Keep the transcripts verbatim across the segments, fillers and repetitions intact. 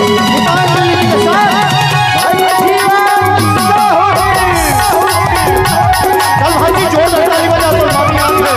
गीतांजलि के साथ भाई जीवन साहू। चल भाई जी, जोरदार ताली बजा दो, बाबू नाम है।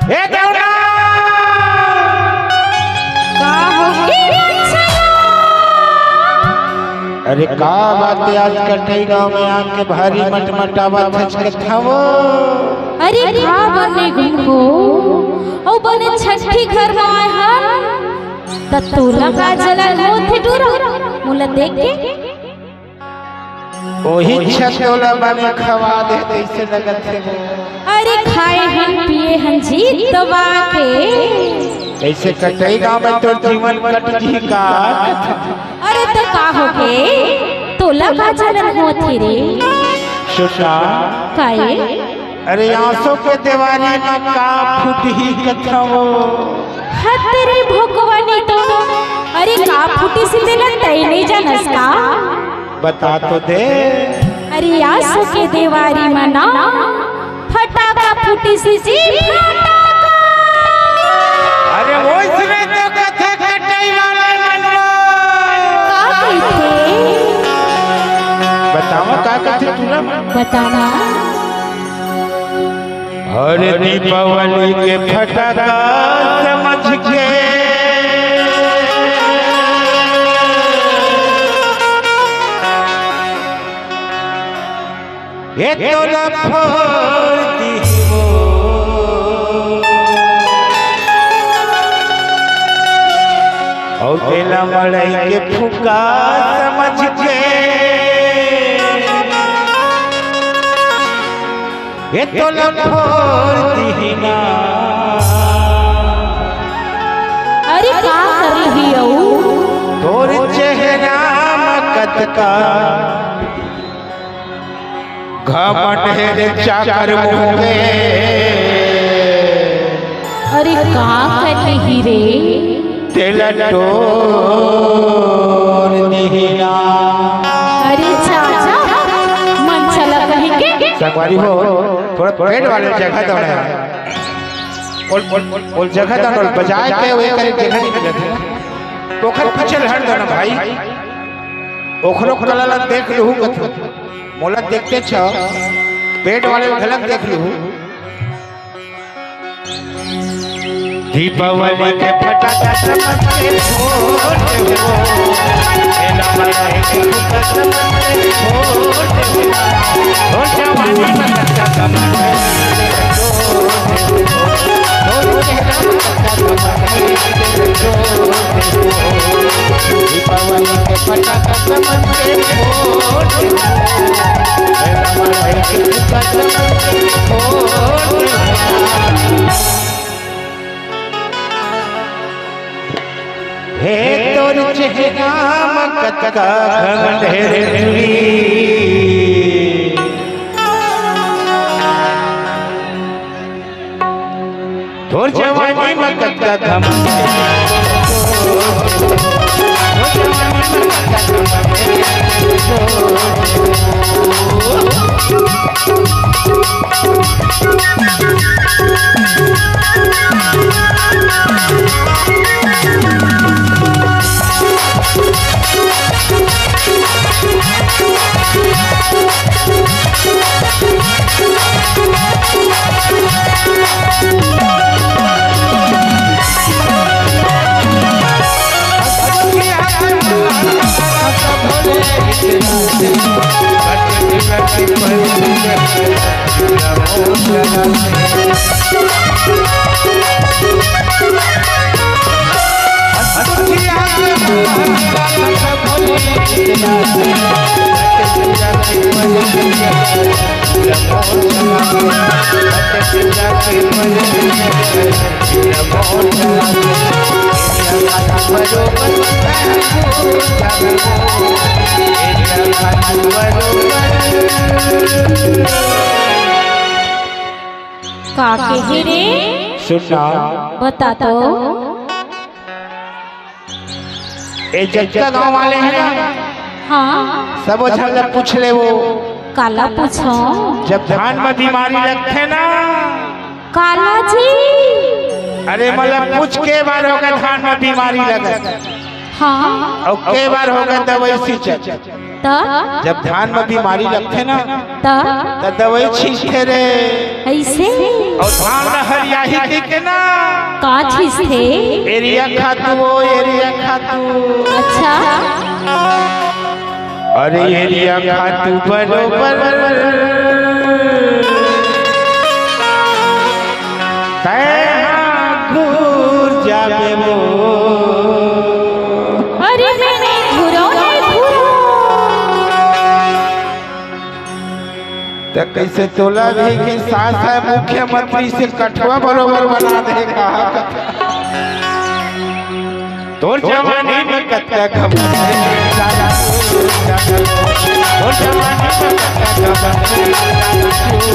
ए देवना! का हो गे बछिया? अरे का बात हे, आज कटई गांव में आके भारी मटमटावत हच कथव? अरे का बने गुन हो, अउ बने छट्ठी घर में आए हन, त तोला का जलन होथे टूरा, मोला देख के? ओही छतोला बने खवा दे, तइसे लगत हे वो। अरे खाए हन, पिए हन जी दबा के। कइसे कटई गांव में तोर जीवन कट जही का? अरे त का होगे? तोला का जलन होथे रे? सुन ना। काए? अरे आंसू के देवारी म का फूटही कथव? हत रे भगवानी तो। अरे का फूटिस तेला तैं नइ जानस का? बता तो दे। अरे आंसू के देवारी म ना फटाका फूटिस जी, फटाका। अरे ओइसने तो कथे कटई वाले मनवा। का कहिथे? बतावा का कथे टूरा? बतावा। अरे दीपावली के फटाका समझ के ए तोला फोड़ दिही वो। अउ तेला मड़ई के फुका समझ के ए तोला फोड़ दिही ना। अरे का कर लिही अऊ? तोर चेहरा म कतका घमंड हे रे चाकर मुंह के। अरे का कर लिही रे? तेला टोर दिही ना। अरे चाचा, मन चला कहीं के। संगवारी हो, थोड़ा पेट वाले जगह दो ना। ओल, ओल, ओल, ओल जगह दो ना, ओल बजाए के वो करे जगह नहीं मिलत हे। तो ओखर पीछे हट दो ना भाई। ओखरो कला ला देख लूहू कथू। मोला देखते छ, पेट वाले घलक देख लूहू। दीपावली के फटाका समझ के फोड़ हो, एला मनाए के फुका समझ के फोड़ हो, हो जवानी में कच्चा समझ के फोड़ हो, हो चेहरा में कच्चा समझ के फोड़ हो, दीपावली के फटाका समझ के फोड़ हो, एला मनाए के फुका समझ के फोड़ हो। हे तोर चेहरा म कतका घमंड हे रे चुरी। तोर जवानी म कतका घमंड हे। का कहे रे? सुन ना। बता तो। ए जतका गांव वाले हे ना, हाँ। सबो झन ला पूछ ले वो। काला पूछो? जब धान में बीमारी लगथे ना। काला जी? अरे मतलब पूछ के बार होगे धान में बीमारी लगत। हाँ। अउ के बार होगे दवाई सींचत। त? जब धान में बीमारी लगथे ना, त? त दवाई छींचथे रे। अइसे? अउ धान ला हरियाही कहिके ना। का छींचथे? एरिया खातू, वो एरिया खातू। अच्छा। अरे एरिया खातू बरोबर। तैं हा घुर जाबे वो। अरे मैं नहीं घुरो, नहीं घुरो। त कइसे तोला भी के सास हे मुख्यमंत्री से कठवा बरोबर बना दे कहा। तोर जवानी में कतका घमंड हे, तोर जवानी में कतका घमंड हे।